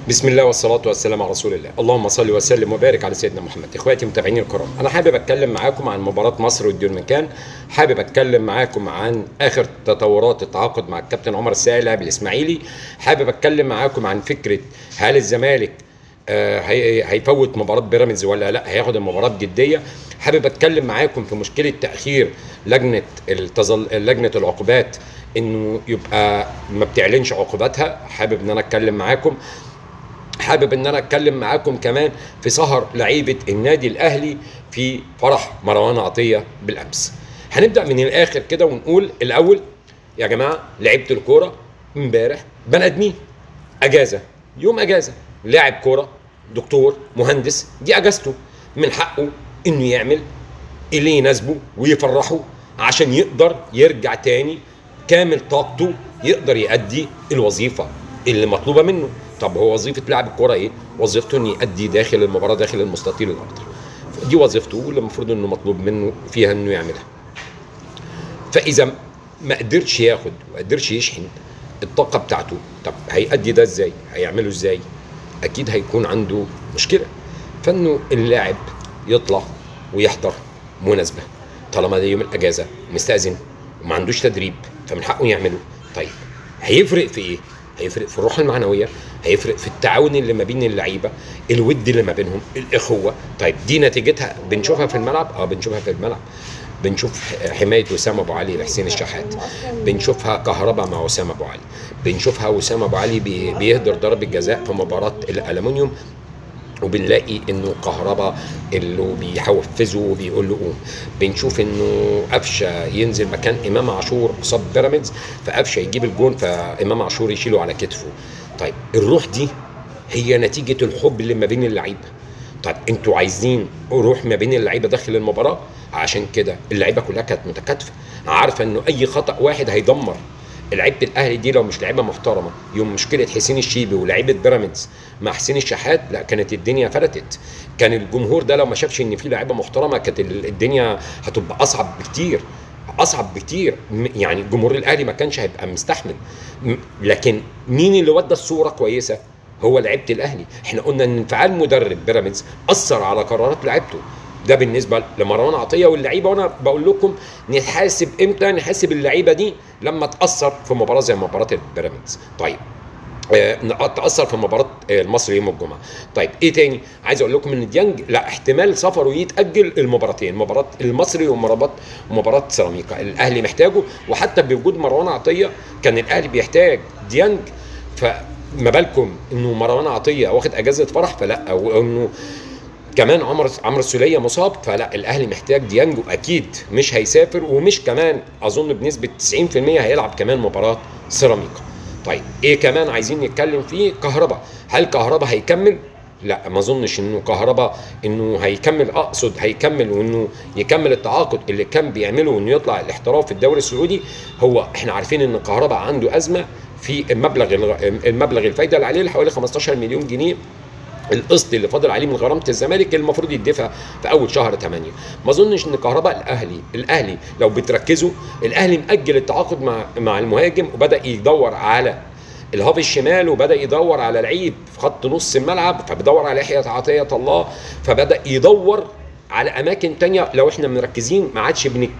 بسم الله والصلاة والسلام على رسول الله، اللهم صل وسلم وبارك على سيدنا محمد. اخواتي متابعيني الكرام، انا حابب اتكلم معاكم عن مباراة مصر والدومينيكان، حابب اتكلم معاكم عن اخر تطورات التعاقد مع الكابتن عمر الساعي لاعب الاسماعيلي، حابب اتكلم معاكم عن فكرة هل الزمالك هيفوت مباراة بيراميدز ولا لا، هياخد المباراة بجدية. حابب اتكلم معاكم في مشكلة تأخير لجنة لجنة العقوبات انه يبقى ما بتعلنش عقوباتها، حابب ان انا اتكلم معاكم. حابب ان انا اتكلم معاكم كمان في سهر لعيبة النادي الاهلي في فرح مروان عطية بالامس. هنبدا من الاخر كده ونقول الاول يا جماعة، لعيبة الكورة امبارح بني ادمين، اجازه، يوم اجازه، لاعب كورة، دكتور، مهندس، دي اجازته، من حقه انه يعمل اللي يناسبه ويفرحه عشان يقدر يرجع تاني كامل طاقته، يقدر يأدي الوظيفة اللي مطلوبه منه. طب هو وظيفة لاعب الكورة ايه؟ وظيفته انه يأدي داخل المباراة، داخل المستطيل الاخضر. دي وظيفته واللي المفروض انه مطلوب منه فيها انه يعملها. فاذا ما قدرش ياخد وما قدرش يشحن الطاقة بتاعته، طب هيأدي ده ازاي؟ هيعمله ازاي؟ اكيد هيكون عنده مشكلة. فانه اللاعب يطلع ويحضر مناسبة طالما ده يوم الاجازة ومستأذن وما عندوش تدريب، فمن حقه يعمله. طيب هيفرق في ايه؟ هيفرق في الروح المعنوية، هيفرق في التعاون اللي ما بين اللعيبة، الود اللي ما بينهم، الاخوة. طيب دي نتيجتها بنشوفها في الملعب؟ بنشوفها في الملعب. بنشوف حماية وسام ابو علي لحسين الشحات، بنشوفها كهربا مع وسام ابو علي، بنشوفها وسام ابو علي بيهدر ضربه جزاء في مباراة الالومنيوم، وبنلاقي انه كهربا اللي بيحفزه وبيقول له قوم. بنشوف انه قفشه ينزل مكان امام عاشور قصاد بيراميدز، فقفشه يجيب الجون فامام عاشور يشيله على كتفه. طيب الروح دي هي نتيجة الحب اللي ما بين اللعيبة. طيب انتوا عايزين روح ما بين اللعيبة داخل المباراة، عشان كده اللعيبة كلها كانت متكاتفه، عارفه انه اي خطا واحد هيدمر لعيبة الاهلي دي لو مش لعيبة محترمه. يوم مشكلة حسين الشيبي ولاعيبه بيراميدز مع حسين الشحات، لا كانت الدنيا فلتت. كان الجمهور ده لو ما شافش ان في لعيبة محترمه كانت الدنيا هتبقى اصعب بكتير، اصعب بكتير. يعني جمهور الاهلي ما كانش هيبقى مستحمل. لكن مين اللي ودى الصورة كويسة؟ هو لعيبة الاهلي. احنا قلنا ان انفعال مدرب بيراميدز اثر على قرارات لعيبته. ده بالنسبة لمروان عطية واللعيبة. وانا بقول لكم نحاسب امتى؟ نحاسب اللعيبة دي لما تاثر في مباراة زي مباراة البيراميدز. طيب تاثر في مباراة المصري يوم الجمعة. طيب ايه تاني؟ عايز اقول لكم ان ديانج لا احتمال سفره يتاجل المباراتين، مباراة المصري ومباراة سيراميكا. الاهلي محتاجه، وحتى بوجود مروان عطية كان الاهلي بيحتاج ديانج، فما بالكم انه مروان عطية واخد اجازه فرح، فلا، وانه كمان عمرو السوليه مصاب، فلا الاهلي محتاج ديانج، واكيد مش هيسافر، ومش كمان اظن بنسبة 90% هيلعب كمان مباراة سيراميكا. طيب ايه كمان عايزين نتكلم فيه؟ كهربا. هل كهربا هيكمل؟ لا ما اظنش انه كهربا انه هيكمل، اقصد هيكمل وانه يكمل التعاقد اللي كان بيعمله وانه يطلع الاحتراف في الدوري السعودي. هو احنا عارفين ان كهربا عنده ازمة في المبلغ الفايدة اللي عليه حوالي 15 مليون جنيه، القسط اللي فاضل عليه من غرامة الزمالك المفروض يدفع في اول شهر 8. ما اظنش ان كهرباء الاهلي لو بتركزوا، الاهلي مأجل التعاقد مع المهاجم، وبدا يدور على الهاف الشمال، وبدا يدور على لعيب في خط نص الملعب، فبيدور على يحيى عطية الله، فبدا يدور على اماكن تانية. لو احنا مركزين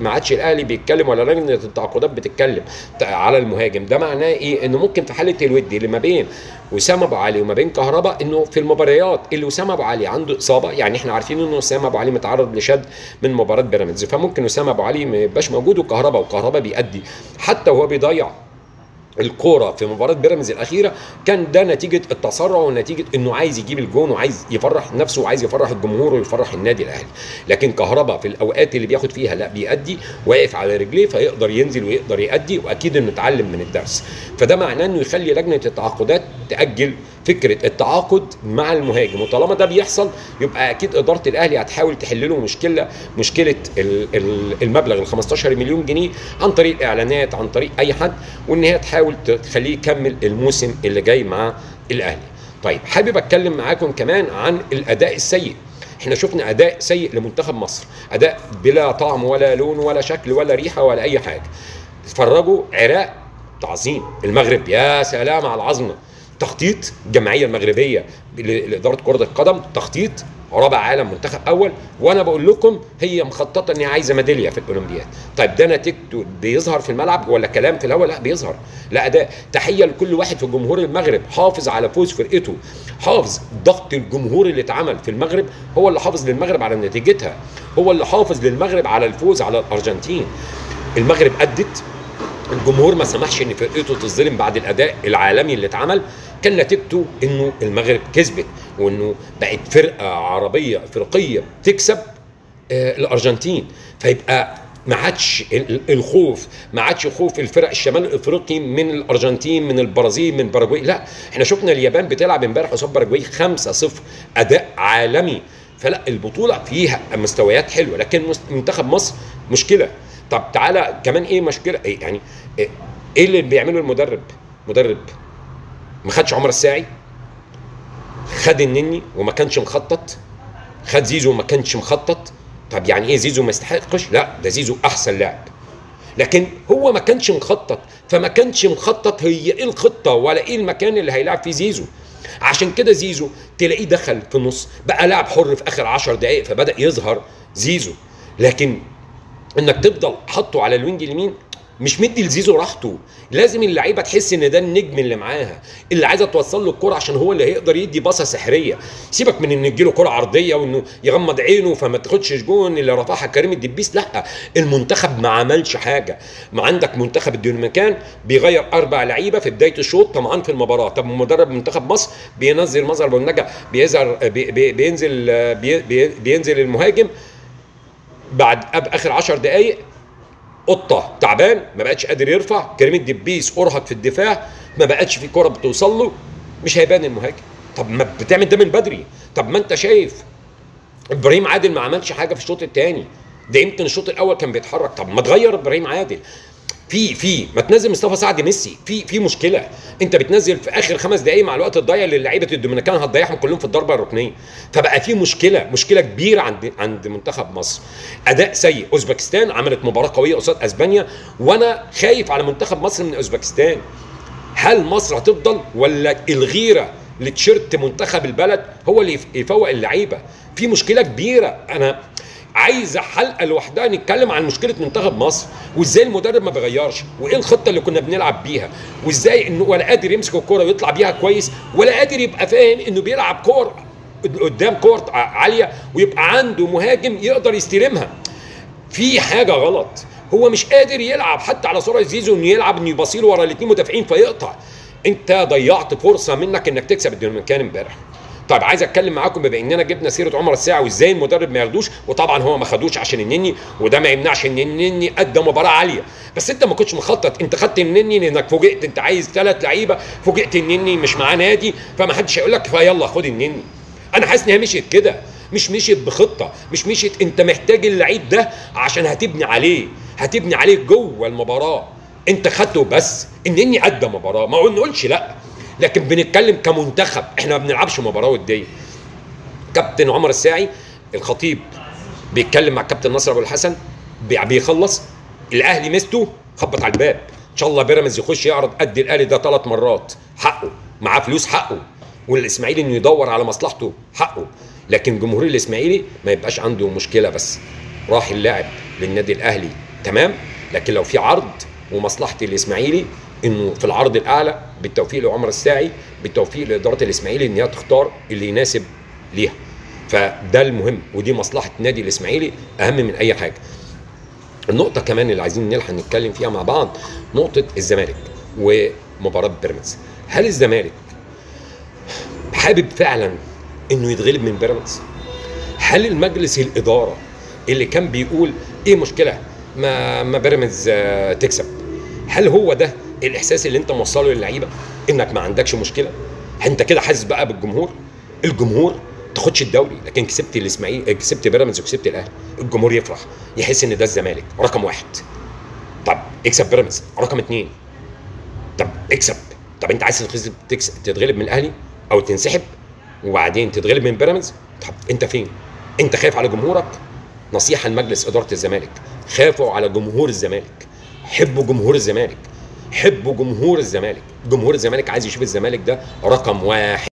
ما عادش الاهلي بيتكلم ولا لجنة التعاقدات بتتكلم على المهاجم. ده معناه ايه؟ انه ممكن في حاله الود اللي ما بين وسام ابو علي وما بين كهربا، انه في المباريات اللي وسام ابو علي عنده اصابه، يعني احنا عارفين انه وسام ابو علي متعرض لشد من مباراة بيراميدز، فممكن وسام ابو علي ما يبقاش موجود، وكهربا بيأدي حتى وهو بيضيع الكورة في مباراة بيراميدز الاخيرة، كان ده نتيجة التسرع ونتيجة انه عايز يجيب الجون وعايز يفرح نفسه وعايز يفرح الجمهور ويفرح النادي الاهلي. لكن كهربا في الاوقات اللي بياخد فيها لا بيأدي، واقف على رجليه، فيقدر ينزل ويقدر يأدي، واكيد انه اتعلم من الدرس. فده معناه انه يخلي لجنة التعاقدات تأجل فكرة التعاقد مع المهاجم، وطالما ده بيحصل يبقى اكيد ادارة الاهلي هتحاول تحل له مشكلة المبلغ ال 15 مليون جنيه عن طريق اعلانات، عن طريق اي حد، وان هي تحاول تخليه يكمل الموسم اللي جاي مع الاهلي. طيب حابب اتكلم معاكم كمان عن الاداء السيء. احنا شفنا اداء سيء لمنتخب مصر، اداء بلا طعم ولا لون ولا شكل ولا ريحه ولا اي حاجة. اتفرجوا عراق تعظيم، المغرب يا سلام على العظمة، تخطيط الجمعية المغربية لادارة كره القدم، تخطيط رابع عالم منتخب اول، وانا بقول لكم هي مخططه ان هي عايزه ميدالية في الاولمبياد. طيب ده نتيجته بيظهر في الملعب ولا كلام في الهواء؟ لا بيظهر، لا اداء. تحية لكل واحد في جمهور المغرب حافظ على فوز فرقته، حافظ ضغط الجمهور اللي اتعمل في المغرب، هو اللي حافظ للمغرب على نتيجتها، هو اللي حافظ للمغرب على الفوز على الارجنتين. المغرب ادت، الجمهور ما سمحش ان فرقته تتظلم بعد الاداء العالمي اللي اتعمل، كان نتيجته انه المغرب كسبت، وانه بقت فرقه عربية افريقية بتكسب الارجنتين. فيبقى ما عادش الخوف، ما عادش خوف الفرق الشمال الافريقي من الارجنتين، من البرازيل، من باراجواي. لا، احنا شفنا اليابان بتلعب امبارح قصاد باراجواي 5-0، اداء عالمي. فلا، البطولة فيها مستويات حلوة، لكن منتخب مصر مشكلة. طب تعالى كمان ايه مشكلة؟ إيه يعني ايه اللي بيعمله المدرب؟ مدرب ما خدش عمر الساعي، خد النني وما كانش مخطط، خد زيزو وما كانش مخطط. طب يعني ايه زيزو ما يستحقش؟ لا، ده زيزو احسن لاعب، لكن هو ما كانش مخطط، فما كانش مخطط هي ايه الخطة ولا ايه المكان اللي هيلعب فيه زيزو. عشان كده زيزو تلاقيه دخل في النص، بقى لاعب حر في اخر 10 دقائق، فبدا يظهر زيزو. لكن انك تفضل حاطه على ال wing اليمين مش مدي لزيزو راحته. لازم اللعيبة تحس ان ده النجم اللي معاها، اللي عايزه توصل له الكره عشان هو اللي هيقدر يدي باصة سحريه. سيبك من ان تجيله كره عرضية وانه يغمض عينه فما تاخدش جون اللي رفعها كريم الدبيس. لا، المنتخب ما عملش حاجة. ما عندك منتخب الدومينيكان بيغير 4 لعيبة في بداية الشوط طمعان في المباراة. طب مدرب منتخب مصر بينزل مظهر بولنجا، بيظهر بي بينزل بي بينزل المهاجم بعد اخر 10 دقائق، قطة تعبان ما بقتش قادر يرفع، كريم الدبيس ارهق في الدفاع، ما بقتش في كره بتوصل له، مش هيبان المهاجم. طب ما بتعمل ده من بدري؟ طب ما انت شايف ابراهيم عادل ما عملش حاجة في الشوط الثاني، ده يمكن الشوط الاول كان بيتحرك. طب ما تغير ابراهيم عادل، في ما تنزل مصطفى سعد ميسي، في مشكلة. انت بتنزل في اخر 5 دقائق مع الوقت الضايع للعيبة الدومينيكان هتضيعهم كلهم في الضربة الركنيه. فبقى في مشكلة كبيرة عند منتخب مصر. اداء سيء. اوزبكستان عملت مباراة قوية قصاد اسبانيا، وانا خايف على منتخب مصر من اوزبكستان. هل مصر هتفضل ولا الغيرة لتيشيرت منتخب البلد هو اللي يفوق اللعيبة؟ في مشكلة كبيرة. انا عايزه حلقة لوحدها نتكلم عن مشكلة منتخب مصر، وازاي المدرب ما بيغيرش، وايه الخطة اللي كنا بنلعب بيها، وازاي انه ولا قادر يمسك الكورة ويطلع بيها كويس، ولا قادر يبقى فاهم انه بيلعب كور قدام كور عالية ويبقى عنده مهاجم يقدر يستلمها. في حاجة غلط. هو مش قادر يلعب حتى على سرعة زيزو، انه يلعب انه يبصيله ورا الاثنين مدافعين فيقطع. انت ضيعت فرصة منك انك تكسب الدومينيكان امبارح. طيب عايز اتكلم معاكم بما اننا جبنا سيره عمر الساعي وازاي المدرب ما ياخدوش، وطبعا هو ما خدوش عشان النني، وده ما يمنعش ان النني ادى مباراة عالية، بس انت ما كنتش مخطط. انت خدت النني لانك فوجئت، انت عايز 3 لعيبة، فوجئت النني مش معاه نادي، فما حدش هيقول لك فيلا خد النني. انا حاسس ان هي مشيت كده، مش مشيت بخطه، مش مشيت. انت محتاج اللعيب ده عشان هتبني عليه، هتبني عليه جوه المباراة. انت خدته بس. النني ادى مباراة، ما نقولش لا، لكن بنتكلم كمنتخب، احنا ما بنلعبش مباراة وديه. كابتن عمر الساعي الخطيب بيتكلم مع كابتن نصر ابو الحسن، بيخلص الاهلي مستو خبط على الباب، ان شاء الله بيراميدز يخش يعرض قد الاهلي ده 3 مرات، حقه، معاه فلوس حقه، والاسماعيلي انه يدور على مصلحته حقه، لكن جمهور الاسماعيلي ما يبقاش عنده مشكلة. بس راح اللاعب للنادي الاهلي تمام، لكن لو في عرض ومصلحه الاسماعيلي انه في العرض الاعلى، بالتوفيق لعمر الساعي، بالتوفيق لادارة الاسماعيلي ان هي تختار اللي يناسب ليها. فده المهم، ودي مصلحة نادي الاسماعيلي اهم من اي حاجة. النقطة كمان اللي عايزين نلحق نتكلم فيها مع بعض، نقطة الزمالك ومباراة بيراميدز. هل الزمالك حابب فعلا انه يتغلب من بيراميدز؟ هل المجلس الادارة اللي كان بيقول ايه مشكلة ما بيراميدز تكسب، هل هو ده الاحساس اللي انت موصله للعيبة انك ما عندكش مشكلة؟ انت كده حاسس بقى بالجمهور؟ الجمهور تاخدش الدوري، لكن كسبت الاسماعيلي، كسبت بيراميدز وكسبت الاهلي، الجمهور يفرح، يحس ان ده الزمالك رقم 1. طب اكسب بيراميدز رقم 2، طب اكسب، طب انت عايز تتغلب من الاهلي او تنسحب وبعدين تتغلب من بيراميدز؟ طب انت فين؟ انت خايف على جمهورك؟ نصيحة لمجلس ادارة الزمالك، خافوا على جمهور الزمالك، حبوا جمهور الزمالك. حبوا جمهور الزمالك. جمهور الزمالك عايز يشوف الزمالك ده رقم 1.